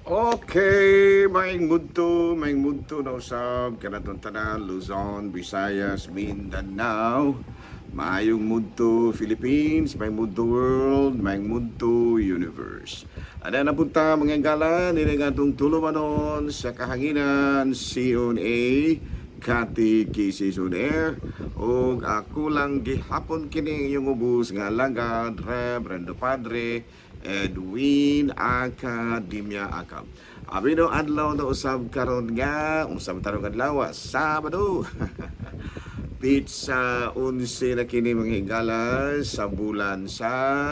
Okay, maayong mudto na usab kanatong tanan, Luzon, Visayas, Mindanao. Maayong mudto Philippines, maayong mudto world, maayong mudto universe. Ada na punta, mga higala, nila nga atong tulumanon sa kahanginan, CONA Catechism on Air. Ug ako lang gihapon kini inyong ubos nga alagad, Reverendo Padre Edwin Academia Acam. Abi no adlaw na usab karon nga usab tarong adlaw, Sabado. Petsa 11 na kini, mga higala, sa bulan sa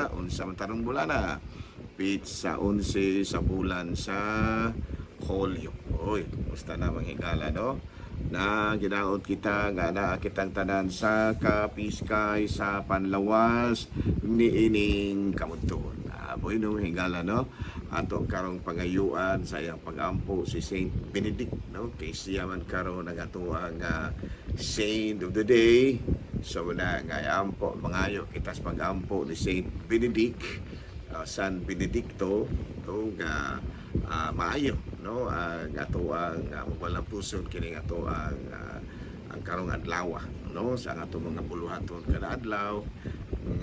unsa man tarong bulana. Petsa 11 sa bulan sa Hulyo. Oy, kumusta na, mga higala, no? Na ginaot kita nga naa kitang tanan sa kapiskay sa panlawas niining kamunton. Aboy no, higala, no? Ato karong pangayuan sa iyang pagampo si Saint Benedict, no? Kay siya man karon ang atoang saint of the day. So wala nga ampo, mangayo kita sa pagampo ni Saint Benedict, San Benedicto, no, nga maayo, no, ang atoang mabalampuson kini atoang ang karong adlaw, no, sa ang atong mga buluhaton kada adlaw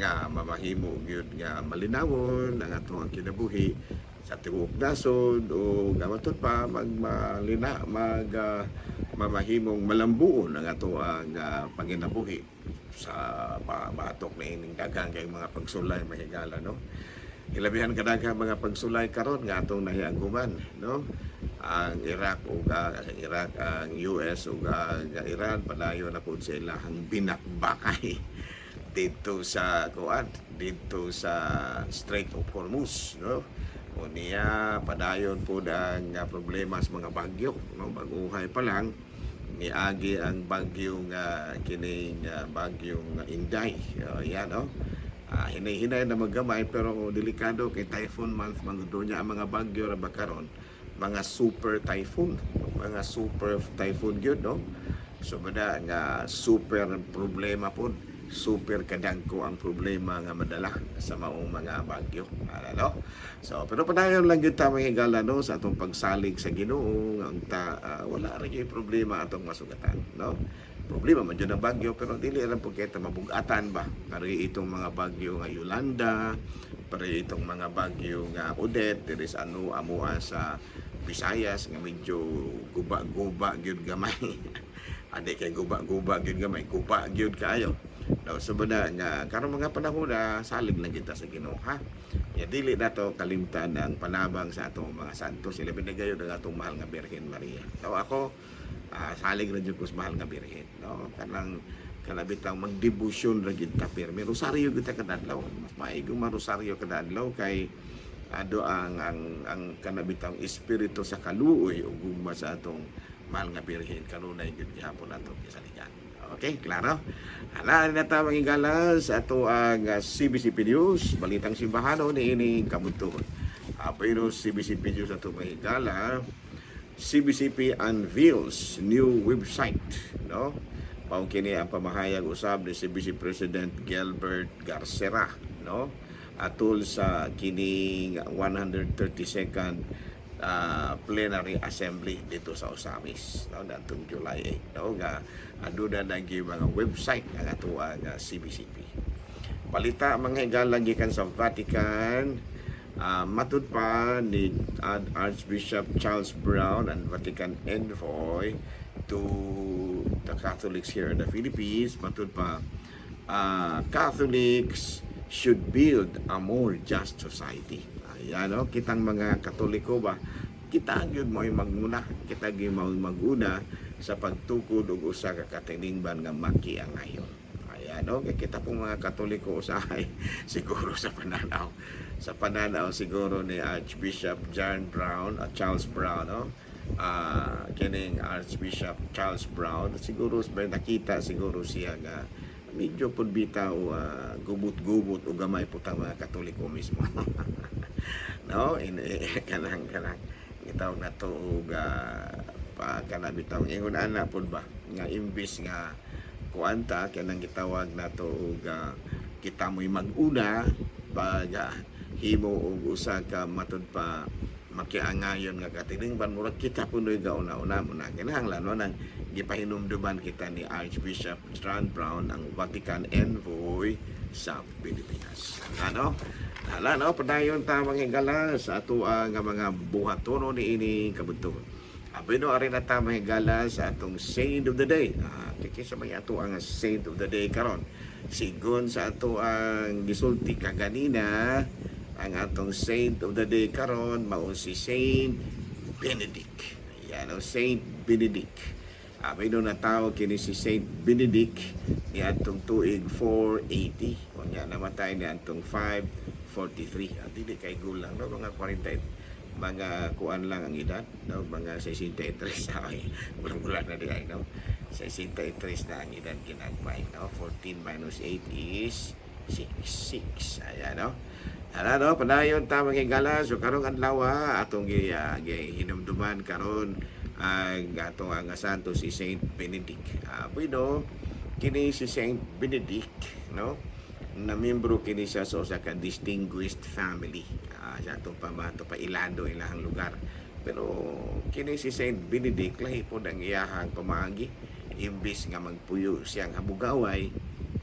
nga mamahimo gyud nga malinawon ang atong kinabuhi sa tibuok nasod o nga matud pa magmalina mag mamahimong malambuon ang atoang panginabuhi sa batok na ining daghang kay mga pagsulay, mahigala, no? Ilabihan kadaghan mga pagsulay karon nga atong nahiaguman, no? Ang Iraq ug ang Iraq, ang US ug ang Iran, padayon na pud sa ilahang binakbakay dito sa kuan, dito sa Strait of Hormuz, no? O niya padayon pud ang problema sa mga bagyo, no? Baguhay pa lang niagi ang bagyo nga kining bagyong Inday. Yan, no? Hinay-hinay na maggamay pero delikado kay typhoon month man gud niya. Ang mga bagyo ra ba karon mga super typhoon, mga super typhoon gyud, no? So bada nga super problema pod, super kadagko ang problema nga madala sa maong mga bagyo. Ano, no? So, pero padayon lang gyud ta, mga higala, no, sa atong pagsalig sa Ginoo nga unta wala ra gyud problema atong masugatan, no? Problema man jud ang bagyo pero dili ra po kita mabugatan ba. Pare itong mga bagyo nga Yolanda, pare itong mga bagyo nga Odette, diri sa ano amoa sa Visayas nga medyo guba-guba gyud gamay. Adi kay guba-guba gyud gamay, guba gyud kaayo. No, so ba nga karon mga panahon na salig lang kita sa Ginoo, ha. Ya dili nato kalimtan ang panabang sa atong mga santos, ilabi na gayud ang atong mahal nga Birhen Maria. So ako salig ra jud ko sa mahal nga Birhen, no? Kanang kanabitang magdebosyon ra gyud ta pirmi. Rosaryo gyud ta kada adlaw. Mas maigong marosaryo kada adlaw kay ado ang kanabitang espiritu sa kaluoy ug gugma sa atong mahal nga Birhen kanunay gyud gihapon nato kisaligan. Okay, klaro? Hala na ta, mga higala, sa ato ang CBCP News, Balitang Simbahano ni ining kabuntuon. Pero CBCP News ato, mga higala, CBCP unveils new website, no? Mao kini ang pamahayag usab ni CBC President Gilbert Garcera, no? Atol sa kining 132nd plenary assembly dito sa Ozamiz, no, natong July 8, no, nga aduna na gyud mga website ang atoang CBCP. Balita, mga higala, gikan sa Vatican, matud pa ni Archbishop Charles Brown and Vatican envoy to the Catholics here in the Philippines, matud pa Catholics should build a more just society. Ayan, no? Kitang mga Katoliko ba, kita gyud mo magmuna, kita gyud mo maguna sa pagtukod og usa ka katilingban nga makiangayon. Ayan, no? Kay kita pong mga Katoliko usahay siguro sa pananaw siguro ni Archbishop John Brown, Charles Brown, no? Kining Archbishop Charles Brown siguro may nakita siguro siya nga medyo pud bitaw gubot-gubot o gamay po tang mga Katoliko mismo, no? In, eh, kanang kanang gitawag na to og pa kana bitaw ingon ana pud ba nga imbis nga kuanta kanang gitawag nato og kita mo'y mag-una pag himo og usa ka matud pa Makiangayon nga katilingban, murag kita punoy gauna-una mo na kinahanglan no nang gipahinumduman kita ni Archbishop John Brown, ang Vatican Envoy sa Pilipinas. Ano? Hala no, padayon ta, mga higala, sa ato nga mga buhatono ni ini kabuntugon. Abi no, ari na ta, mga higala, sa atong saint of the day. Ah, kay sa mga ato ang saint of the day karon. Sigon sa ato ang gisulti kaganina, ang atong saint of the day karon mao si Saint Benedict. Ayan, o Saint Benedict. Abi no, natawo kini si Saint Benedict ni atong tuig 480. Unya namatay ni atong 543. At dili kay gulang no, mga 40, mga kuan lang ang edad no, mga 63, ay bulan-bulan na di ay no, 63 na ang edad ginagmay no. 14 minus 8 is 6. 6, ayan no. Ala no, padayon ta, mga higala. So karong adlaw atong gihinumduman karon ang atong ang santo, si Saint Benedict. Bueno, kini si Saint Benedict no, na membro kini siya sa usa ka distinguished family. Sa atong pamato pa ilando ilahang lugar. Pero kini si Saint Benedict, lahi pod ang iyahang pamaagi. Imbis nga magpuyo siyang habugaway,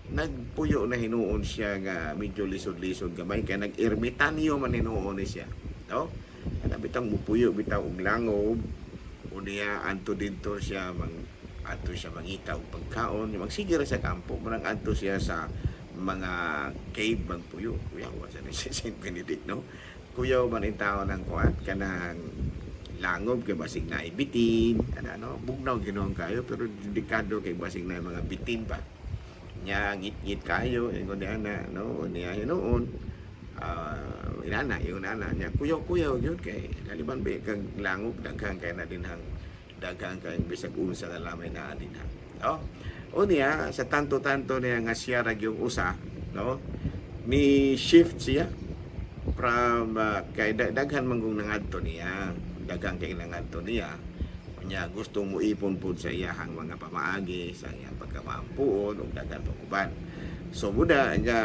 nagpuyo na hinuon siya nga medyo lisod-lisod gamay kay nag-ermitanyo man hinuon ni siya no. Kana bitang mupuyo bitaw og langob, unya anto didto siya mang adto siya mangita og pagkaon, magsige ra sa kampo, manang adto siya sa mga cave magpuyo. Kuyaw sa ni si Saint Benedict no, kuyaw man in tao ng kuan kanang langob kay basig na bitin ana no, bugnaw ginuon kayo pero delikado kay basig na mga bitin pa nya, ngit-ngit kayo ingon ana no. Niya hinuon inana yung ana niya, kuyaw-kuyaw gyud kay laliban ba kag langob, daghan kay na dinhang, daghan kay bisag unsa na lamay naa dinha no. O niya sa tanto-tanto niya nga siya ra gyung usa no, ni shift siya from kay daghan man kung nangadto niya, daghan kay nangadto niya. Unya gusto mo ipon pud sa iyahang mga pamaagi sa iyang pagkamampuon ug daghan pang uban. So muda nga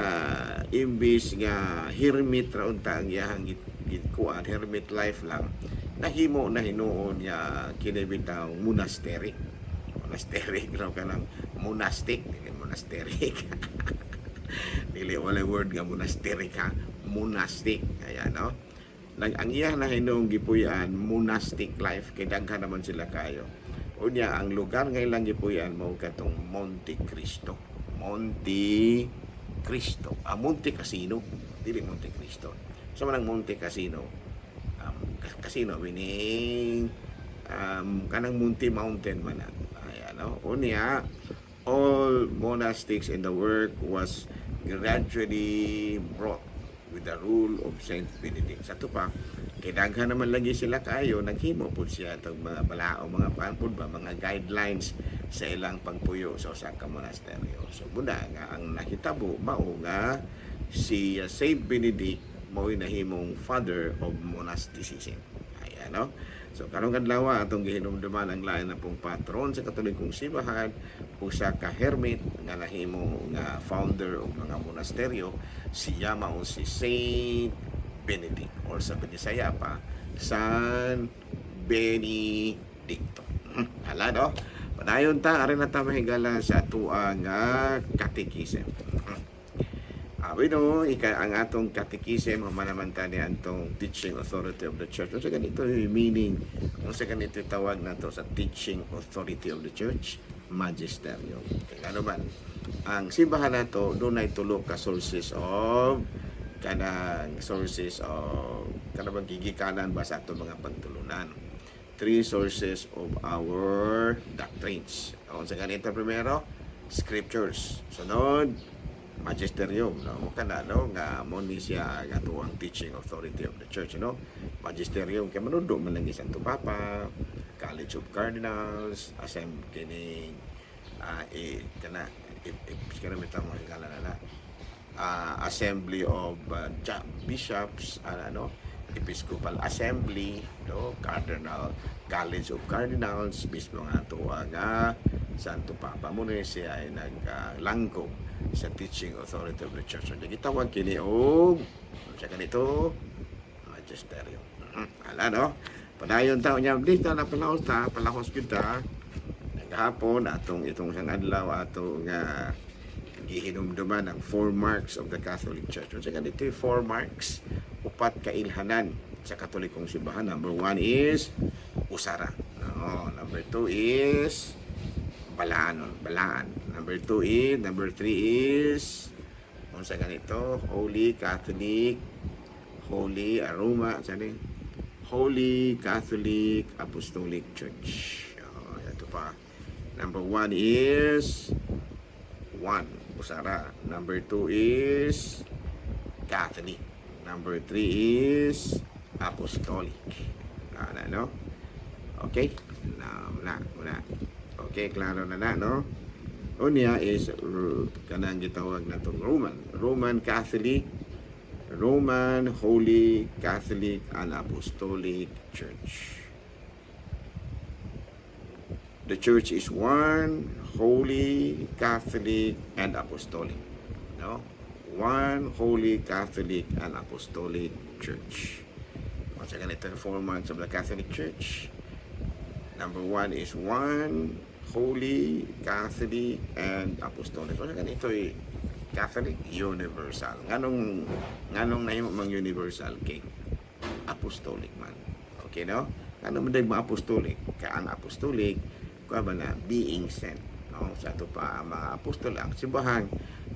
imbis nga hermit ra unta ang iyahang gikuan, hermit life lang, nahimo na hinuon nga kini bitaw monastery, monastery raw, kanang monastic, dili monastery, dili, wala word nga monastery ka, monastic. Ayan no, nag ang iya na hinuong gipuy-an monastic life kay daghan naman sila kayo. Unya ang lugar nga ilang gipuy-an mao katong Monte Cristo, Monte Cristo, ah, Monte Cassino, dili Monte Cristo. So manang Monte Cassino, Casino meaning kanang Monte, mountain man na. Ayan no. Unya all monastics in the work was gradually brought with the rule of Saint Benedict. Sa ato pa, kay daghan naman lagi sila kayo, naghimo pud siya itong mga balao, mga kuan pud ba, mga guidelines sa ilang pagpuyo sa usa ka monasteryo. So muna nga ang nahitabo mao nga si Saint Benedict mao'y nahimong father of monasticism. Ayan, no? So karong adlaw atong gihinumduman ang lain na pong patron sa Katolikong Simbahan, usa ka hermit nga nahimo nga founder og mga monasteryo, siya mao si Saint Benedict or sa Binisaya pa, San Benedicto. Hala no? Padayon ta, ari na ta, mahigala, sa atoa nga katekism. Abi no, ika ang atong catechism, human naman ta ni antong teaching authority of the church. Unsa ganito yung meaning? Unsa ganito yung tawag nato sa teaching authority of the church? Magisterium. Kaya ano man, ang simbahan nato dunay tulo ka sources of kanang sources of kanang gigikanan ba sa atong mga pagtulunan. Three sources of our doctrines. Unsa ganito primero? Scriptures. Sunod, magisterium no, kana no nga mo ni siya nga ang teaching authority of the church no. Magisterium kay manundo man lang Santo Papa, College of Cardinals, asem kining eh, kana if kana bitaw mo ngala na Assembly of Bishops, ano, Episcopal Assembly no, Cardinal College of Cardinals, mismo nga ato nga Santo Papa mo ni siya ay naglangkob sa teaching authority of the church. So, gitawag kini og sa ganito magisterium. Ala, no? Padayon ta unya dito na palahos ta, palahos gyud ta. Naghapon atong itong sang adlaw ato nga gihinumduman ang four marks of the Catholic Church. Unsa ganito yung four marks? Upat ka ilhanan sa Katolikong simbahan. Number one is usara. No, number two is balaanon, balaan. Number two is, number three is unsa ganito? Holy Catholic, Holy Aroma, sani? Holy Catholic Apostolic Church. Oh, ito pa. Number one is one, usara. Number two is Catholic. Number three is Apostolic. Ano, no? Okay? Na, na, na. Okay, klaro na na, no? Unya is kanang gitawag natong Roman. Roman Catholic, Roman Holy Catholic and Apostolic Church. The church is one, holy, Catholic, and Apostolic. No? One holy, Catholic, and Apostolic Church. Once again, ito yung four marks of the Catholic Church. Number one is one, holy, Catholic, and Apostolic. Once again, ito ay Catholic Universal. Nganong nahimo mang universal kay apostolic man. Okay, no? Ano man dag apostolic? Kay ang apostolic kuha ba na being sent. No? Sa ato pa ang mga apostol, ang simbahan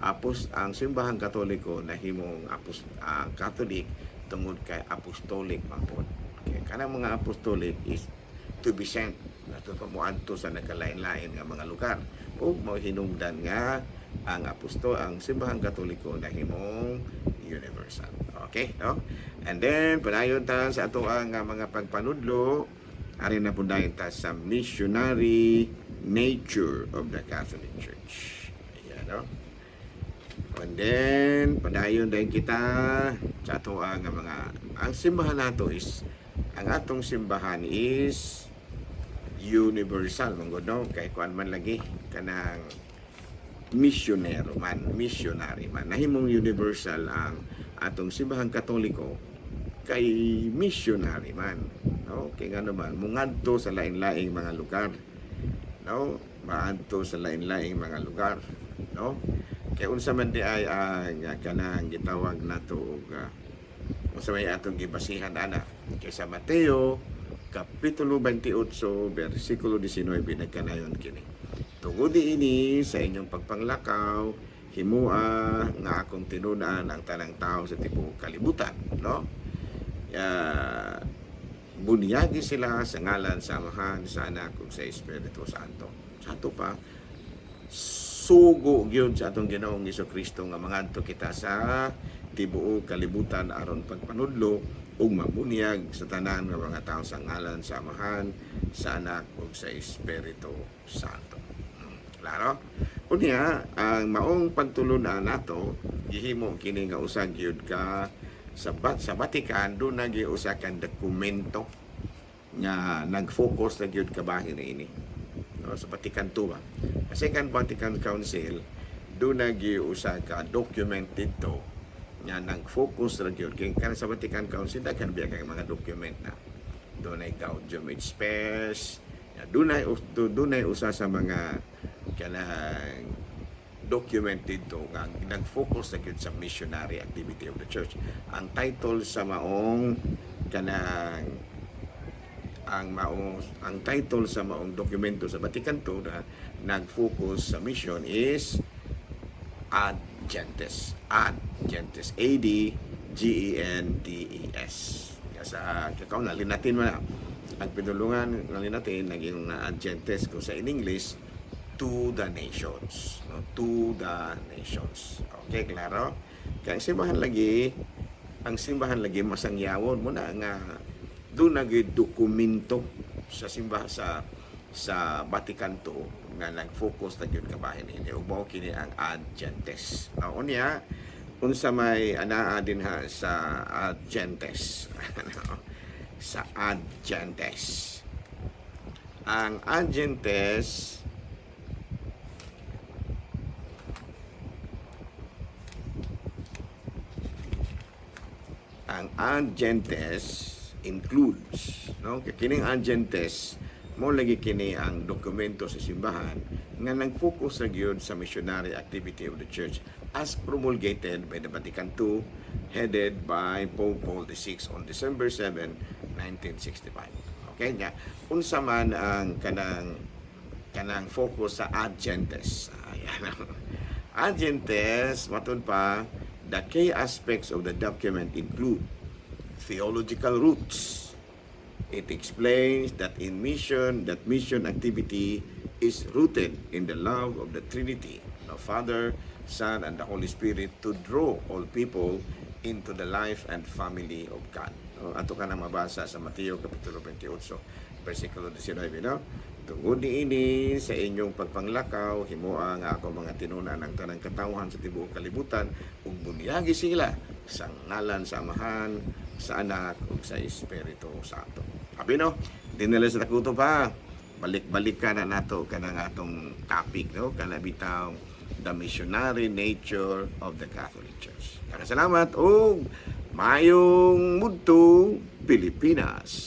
apos ang Simbahang Katoliko nahimong apos ang Catholic tungod kay apostolic man pod. Kay kanang mga apostolic is to be sent, ato pa moadto sa nagkalain-lain nga mga lugar ug mao hinungdan nga ang apostol, ang Simbahang Katoliko nahimong universal. Okay, no? And then padayon ta sa ato ang mga pagpanudlo. Ari na pud dayon ta sa missionary nature of the Catholic Church. Ayan, no? And then, padayon din kita sa ato ang mga, ang simbahan nato is, ang atong simbahan is universal man gud, no? Kay kuan man lagi, kanang misyonero man, missionary man. Nahimong universal ang atong Simbahang Katoliko kay missionary man, no? Kay ngano man mungadto sa lain-laing mga lugar, no? Maadto sa lain-laing mga lugar, no? Kay unsa man di ay ang kanang gitawag nato og unsa may atong gibasihan ana? Kay sa Mateo kapitulo 28 bersikulo 19 nagkanayon kini: "Tungod ini sa inyong pagpanglakaw, himua nga akong tinud-an ang tanang tao sa tibuok kalibutan," no? Bunyagi sila sa ngalan sa Amahan, sa Anak ug sa Espiritu Santo. Sa ato pa, sugo gyud sa atong Ginoong Kristo nga mangadto kita sa tibuok kalibutan aron pagpanudlo ug mabunyag sa tanan nga mga tao sa ngalan sa Amahan, sa Anak ug sa Espiritu Santo. Klaro? Unya, ang maong pagtulunan nato, gihimo kini nga usa gyud ka sa Vatican duna gyud usa ka dokumento nga nag-focus na gyud kabahin na ini. No, sa Vatican II ba? Sa Second Vatican Council, duna gyud usa ka document didto nga nag-focus ra gyud kay kan sa Vatican Council daghan biya kay mga document na dunay Gaudium et Spes, dunay usa sa mga kanang document dito nga nag-focus na gyud sa missionary activity of the church. Ang title sa maong kanang ang maong ang title sa maong dokumento sa Vatican II na nag-focus sa mission is Ad Gentes. Ad Gentes. A D G E N T E S. Kaya sa kakaw na linatin mo na ang pinulungan ng Linatin naging na Ad Gentes kung sa in English, to the nations, no? To the nations. Okay, klaro? Kaya ang simbahan lagi masangyawon mo na nga duna gyud dokumento sa simbahan sa Vatican II nga nag-focus na gyud kabahin ini ug mao kini ang Ad Gentes. Now, unya unsa may anaa dinha sa Ad Gentes? Ano? Sa Ad Gentes. Ang Ad Gentes, ang Ad Gentes Includes, no, kay kining Ad Gentes mo lagi kini ang dokumento sa simbahan nga nag-focus ra gyud sa missionary activity of the Church as promulgated by the Vatican II, headed by Pope Paul VI on December 7, 1965. Okay nya, unsa man ang kanang focus sa Ad Gentes? Ayan. Ad Gentes, matud pa, the key aspects of the document include theological roots. It explains that mission activity is rooted in the love of the Trinity, the Father, Son, and the Holy Spirit, to draw all people into the life and family of God. No, ato ka na mabasa sa Mateo Kapitulo 28, versikulo 19, no? "Tungod niini, sa inyong pagpanglakaw, himoa nga ako mga tinunan ang tanang katawhan sa tibuok kalibutan ug bunyagi sila sa ngalan sa Amahan, sa Anak ug sa Espiritu Santo." Abi no, dinala sa takuto pa. Balik-balik ka na nato kanang atong topic, no, kana bitaw the missionary nature of the Catholic Church. Salamat ug maayong mudto, Pilipinas.